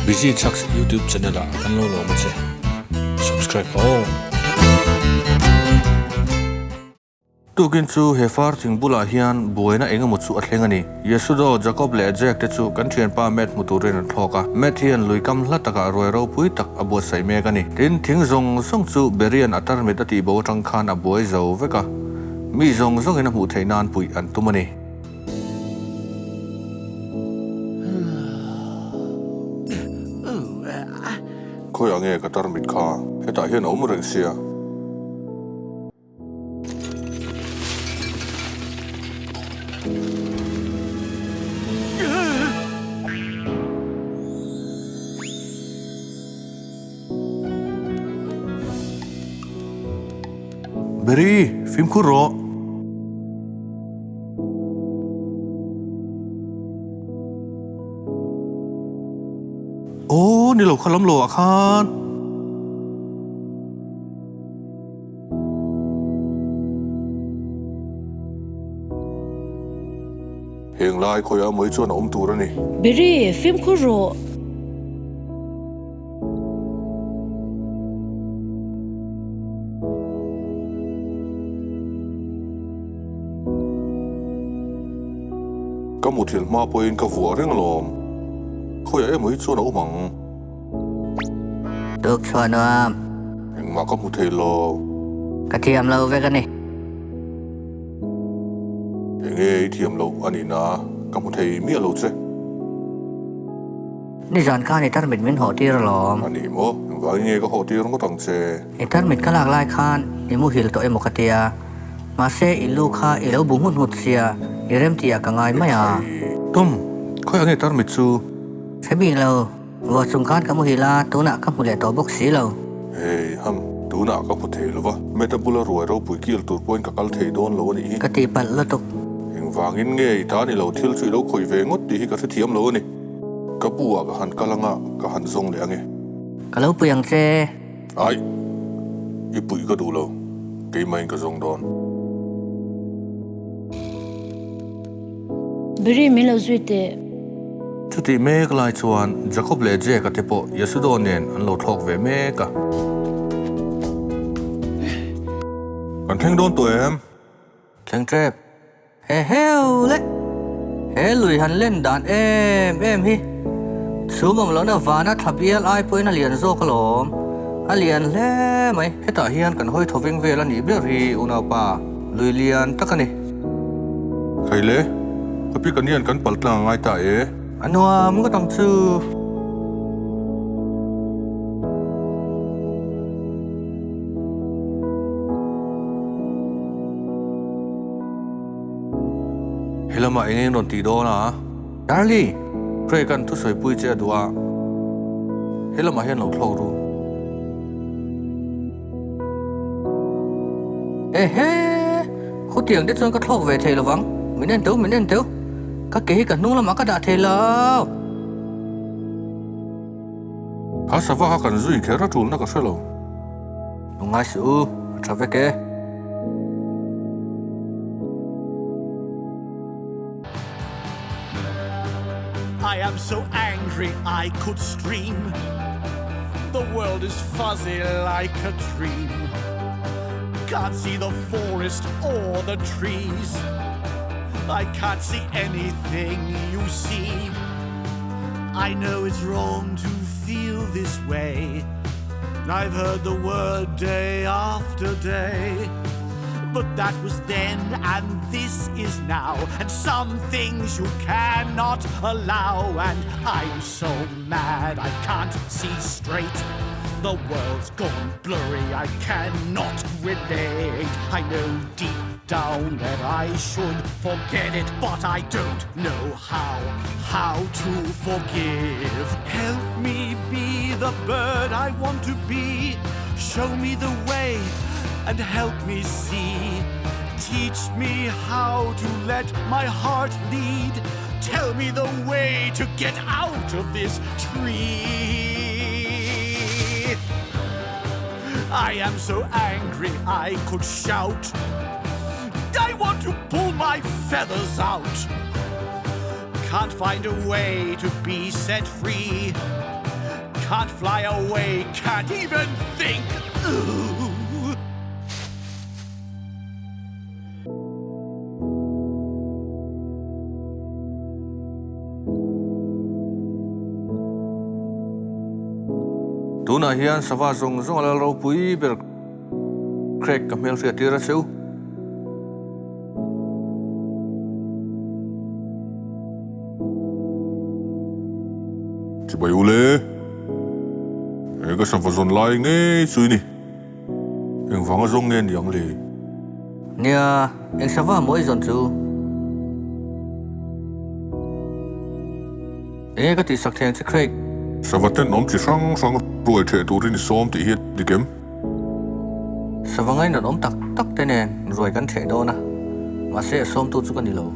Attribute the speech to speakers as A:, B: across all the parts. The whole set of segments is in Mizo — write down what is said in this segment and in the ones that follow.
A: Busy Chhaks YouTube channel ah kan lo lawm a che. Subscribe aw.
B: Tukin chu he far thing bulah hian buaina eng emaw chu a thleng a ni. Yesudo, Jacob leh Jack te chu kan thianpa Matt hmu turin an thlawk a. Matt hian lui kam hla takah ruai ropui tak a buatsaih mek a ni. Tin, thing zawng zawng chu Berian a tarmit a tihbo atang khan a buai zo vek a. Mi zawng zawngin a hmuh theih nan puih an tum a ni.
C: Khawiah nge ka tarmit kha? Hetah hian a awm reng sia.
B: Beri, fimkhur rawh. Aw, ni lo kha lam lo ah khan.
C: Heng lai khawiah mai chuan a awm tur a ni.
D: Beri, fimkhur rawh.
C: Ka muthilh hma pawhin ka vuah reng alawm. Khawiah emaw hi chuan a awm ang.
E: Tuk chhuah nuam.
C: Engmah ka hmu thei lo.
E: Ka thiam lo vek a ni.
C: Enge i thiam loh a nih na ka hmu thei miah lo che.
E: Nizan khan i tarmit min hawh tir alawm.
C: A ni maw? Engvangin nge ka hawh tir ngawt ang che?
E: I tarmit ka lak lai khan i muhil tawh emaw ka tia. Mahse i lu kha i lo bu nghut nghut sia, i remtih ah ka ngai mai a.
B: Tom, khawiah nge tarmit chu?
E: Hre bik lo. Vua chung khan ka muhil a, tunah ka hmu leh tawh bawk si lo.
C: Hei ham, tunah ka hmu thei lo va, Meta bula ruai ropui kil tur pawhin ka kal thei dawn lo a nih hi.
E: Ka tihpalh lutuk.
C: Engvangin nge i ta ni lo thil chu i lo khawih ve ngawt tih hi ka hrethiam lo a ni. Ka bu ah ka han kal anga ka han zawng leh ange.
E: Ka lo pui ang che.
C: Aih, i puih ka duh lo, keimahin ka zawng dawn.
D: Beri min lo zui teh.
B: Chutih mek lai chuan Jacob leh Jake-a te pawh Yasudo nen an lo thlawk ve mek a.
C: Kan thleng dawn tawh em?
E: Thleng tep. He heu le! He lui han len dan em em hi chhum awm lohna vana thla bial ai pawhin a lian zawk alawm. A lian hle mai.
B: Hetah hian kan hawi thaw veng vel a nih ber hi unaupa lui lian tak a ni.
C: Thei le, ka pi ka nian kan pal tlang a ngai ta e.
E: A nuam ngawt ang chu.
B: He lamah eng eng rawn tih dawn a? Charlie! Craig an thusawi pui che a duh a, he lamah hian lo thlawk ru.
E: Ehe! Khutiang te chuan ka thlawk ve thei lovang. Min en teuh, min en teuh. Ka ke hi ka hnung lamah ka dah thei lo.
C: Kha sava kha kan zui kher a tulna ka hre lo.
E: Lungngai suh u, a tha vek e.
F: I am so angry I could scream The world is fuzzy like a dream Can't see the forest or the trees I can't see anything you see I know it's wrong to feel this way I've heard the word day after day But that was then and this is now And some things you cannot allow And I'm so mad I can't see straight The world's gone blurry, I cannot relate I know deep down that I should forget it But I don't know how, how to forgive Help me be the bird I want to be Show me the way and help me see Teach me how to let my heart lead Tell me the way to get out of this tree I am so angry I could shout I want to pull my feathers out Can't find a way to be set free Can't fly away, can't even think. Ooh.
B: Tunah hian sava zawng zawng a lal ropui ber Craig ka hmelhriat tir a cheu.
C: Chibai ule, he ka sava zawn lai ngei chu i ni. Engvanga zawng nge ni ang le?
E: Nia, eng sava maw i zawn chu?
B: Enge ka tihsak thei ang che Craig?
C: Sava tenawm chi hrang hrang ruai theh turin i sawm tih hi a dik em?
E: Sava ngainat awm tak tak te nen ruai kan theh dawn a, mahse a sawmtu chu ka ni lo.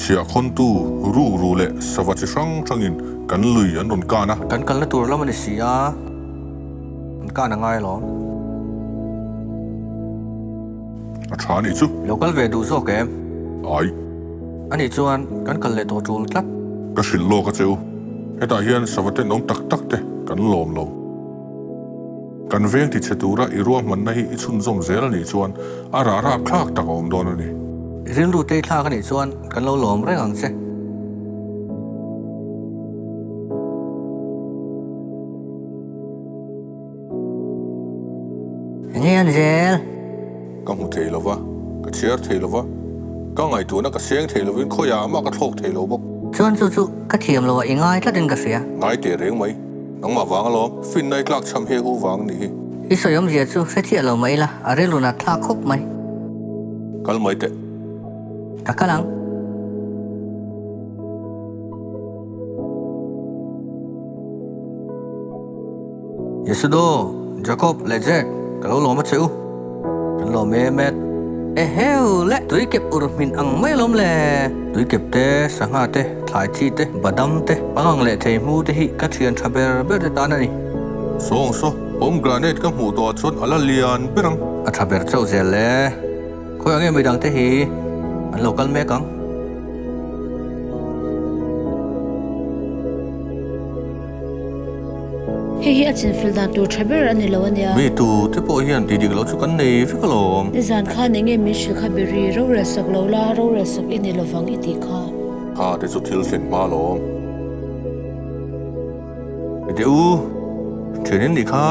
C: Chhiahkhawntu ruk ru leh sava chi hrang hrangin kan lui an rawn kan a.
E: Kan kalna tur lam a ni si a, an kan a ngai alawm.
C: A tha anih chu.
E: Lo kal ve duh zawk em?
C: Ai.
E: Anih chuan kan kal leh tawh tul tlat.
C: Ka hrilh lawk a che u. Hetah hian sava tenawm tak tak te kan lawm lo. Kan veng ti chhe tura i ruahmanna hi i chhunzawm zel anih chuan a rah rap thlak tak a awm dawn a ni.
E: I rilru tei thlak anih chuan kan lo lawm reng ang che. Enge an zel?
C: Ka hmu thei lo va, ka chhiar thei lo va, ka ngaihtuahna ka seng thei lovin khawiah mah ka thlawk thei lo bawk.
E: Chuan chu chu ka thiam lo a i ngai tlatin ka hria.
C: Ngai teh reng mai. Nangmah vang alawm, finna i tlak chham he hu vang nih hi.
E: I sawi awmzia chu hre chiah lo mai la, a rilru nat thlak khawp mai.
C: Kal mai teh.
E: Ka kal ang.
B: Yesudo, Jacob leh Jack, ka lo lawm a che u. Kan lawm e, Matt.
E: Eheu le, tui kep ur hmin ang mai alawm le.
B: Tui kep te, sangha te, thlai chi te, badam te, pangang leh thei hmu te hi ka thian tha ber ber te tan a ni.
C: Sawng saw, pomegranate ka hmuh tawh ah chuan a la lian ber ang.
B: A tha ber chauh zel le. Khawi ang nge midang te hi an lo kal mek ang.
D: Hei hi a chinfel dan tur tha ber a ni lo a nia.
B: Mi tu te pawh hian tih dik loh chu kan nei vek alawm.
D: Nizan khan eng nge min hrilh kha Berry, rorel sak lo la, rorel sak i ni lovang i tih kha.
C: Kha te chu thil thlen hma alawm.
B: I teh u, thian in nih kha.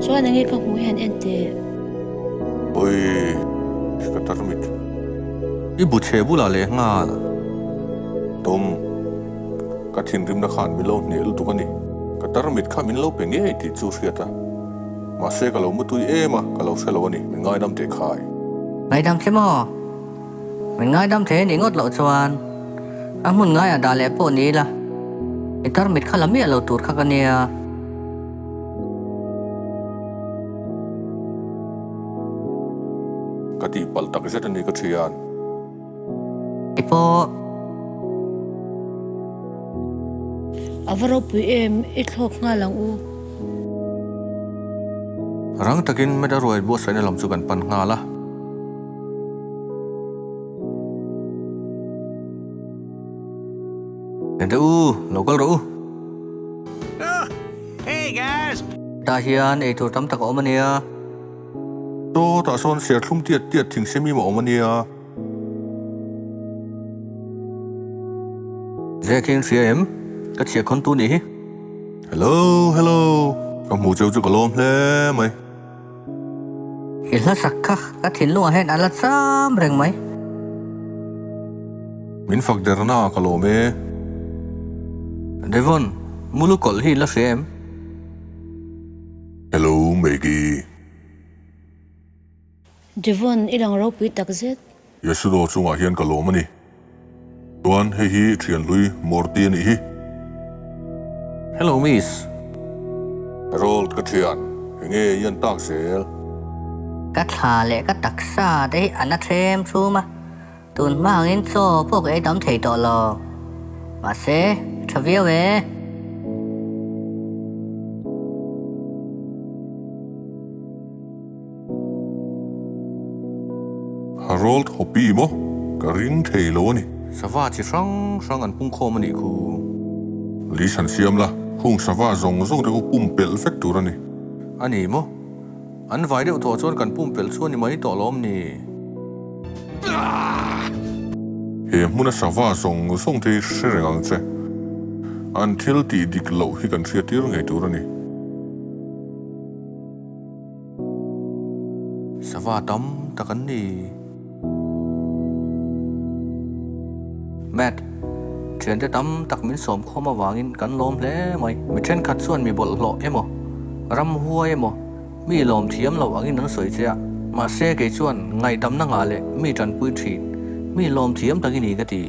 D: Chuan eng nge ka hmuh hian en teh.
C: Oi, ka tarmit.
B: I bu chhe bulah leh nghal.
C: Tom, ka thinrimna khan min lo hneh lutuk a ni. Ka tarmit kha min lo pe ngei tih chu hriat a. Mahse ka lo mutui em a, ka lo hre lo a ni. Min ngaidam teh khai.
E: Ngaidam che maw? Min ngaidam thei a nih ngawt loh chuan a hmun ngaiah dah leh pawh ni ila, i tarmit kha la miah lo tur kha ka nia.
C: Ka tihpalh tak zet a ni ka thian.
E: I pawh.
D: A va ropui em, i thlawk nghal ang u.
B: Rang takin Meda ruai buatsaihna lam chu kan pan nghal a. Ente u, lo kal rawh u.
E: Tah hian eitur tam tak a awm a nia.
C: Saw tah sawn serthlum tiat tiat thing semim a awm a nia.
B: Zek hi in hria em? Ka chhiah khawn tu nih hi.
C: Hello, hello. Ka hmuh cheu chu ka lawm hle mai.
E: I hla sak kha ka thinlungah hian a la cham reng mai.
C: Min fak derna ah ka lawm e.
B: Devon, mulu kawlh hi i la hria em?
C: Hello Maggie.
D: Devon, i lang ropui tak zet.
C: Yasudo chungah hian ka lawm a ni. Chuan hei hi thian hlui Morty a nih hi.
B: Hello Miss.
C: Harold ka thian, enge i an tak zel?
E: Ka thla leh ka taksa te hi a na thlem chhum a, tun hma angin chaw pawh ka ei tam thei tawh lo. Mahse, tha viau e.
C: Harold Hopi maw? Ka ring thei lo a ni.
B: Sava chi hrang hrang an pung khawm a nih khu.
C: List han siam la, hung sava zawng zawng te khu pumpelh vek tur a ni.
B: A ni maw? An vai deuh tawh chuan kan pumpelh chu a ni mai tawh lawm ni?
C: He hmuna sava zawng zawng te hi hre reng ang che. An thil tih dik loh hi kan hriattir ngei tur a ni.
B: Sava tam tak an ni.
E: Matt, Thiante tam tak min sawm khawm avangin kan lawm hle mai. Mi thenkhat chuan mi bawlhhlawh emaw, ramhuai emaw, mi lawm thiam loh angin an sawi che a. Mahse kei chuan ngaihdamna ngah leh mi tanpui thin, mi lawm thiam tak i ni ka ti.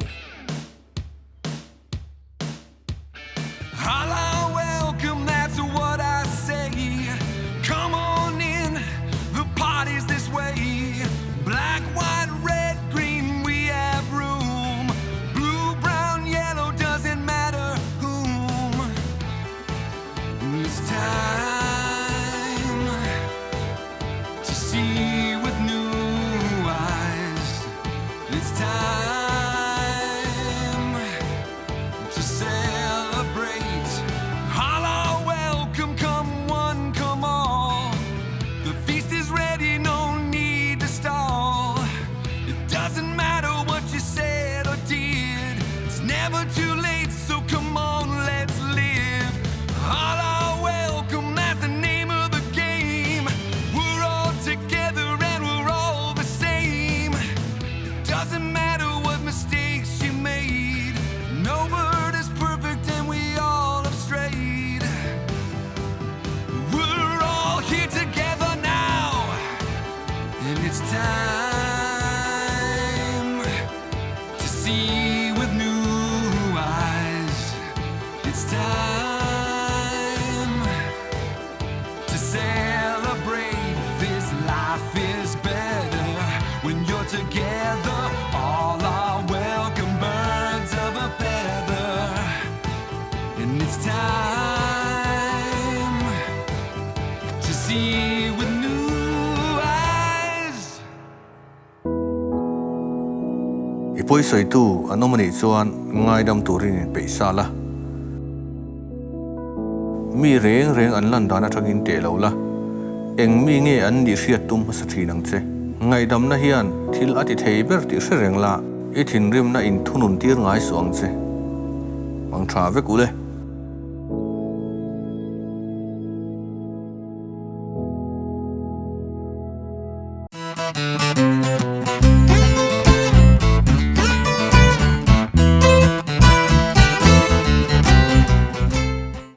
B: I pawisawitu an awm a nih chuan ngaidam turin inpeih sa la. Mi reng reng an lan dan atangin teh lo la, eng mi nge an nih hriat tum hmasa thin ang che. Ngaihdamna hian thil a ti thei ber tih hre reng la, i thinrimna in thunun tir ngai suh ang che. Mang tha vek u le.